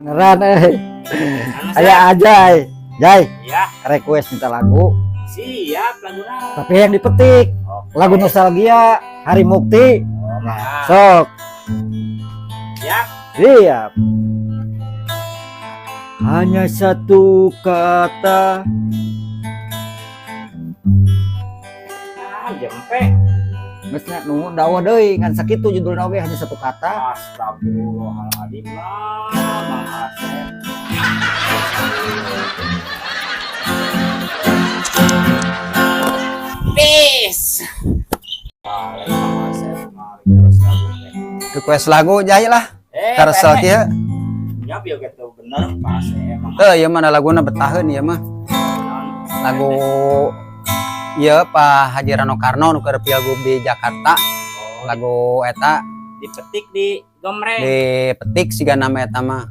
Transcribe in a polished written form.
Beneran eh. Anu, Aya aja. Jai, Ya, request minta lagu, siap lagu naon? Tapi yang dipetik Oke. lagu nostalgia Hari Mukti. Oh, Nah, sok. Ya. Siap. Hanya satu kata. Ah, jempe. Geus nya nu dawa deui ngan sakitu judulna oge, hanya satu kata. Astagfirullahaladzim lah, Mang Asep. Peace. Ah, lagi Mang Asep, mah request lagu teh. Request lagu Jai lah. Eh, Karsel Pak kieu. Ya, biar gitu bener Pak Asep emang. Teu ieu mah laguna betaheun ieu mah. Lagu ieu Pak Haji Rano Karno nu keur pilgub di Jakarta. Oh, Lagu eta dipetik di gomreng. Dipetik siga nama eta mah.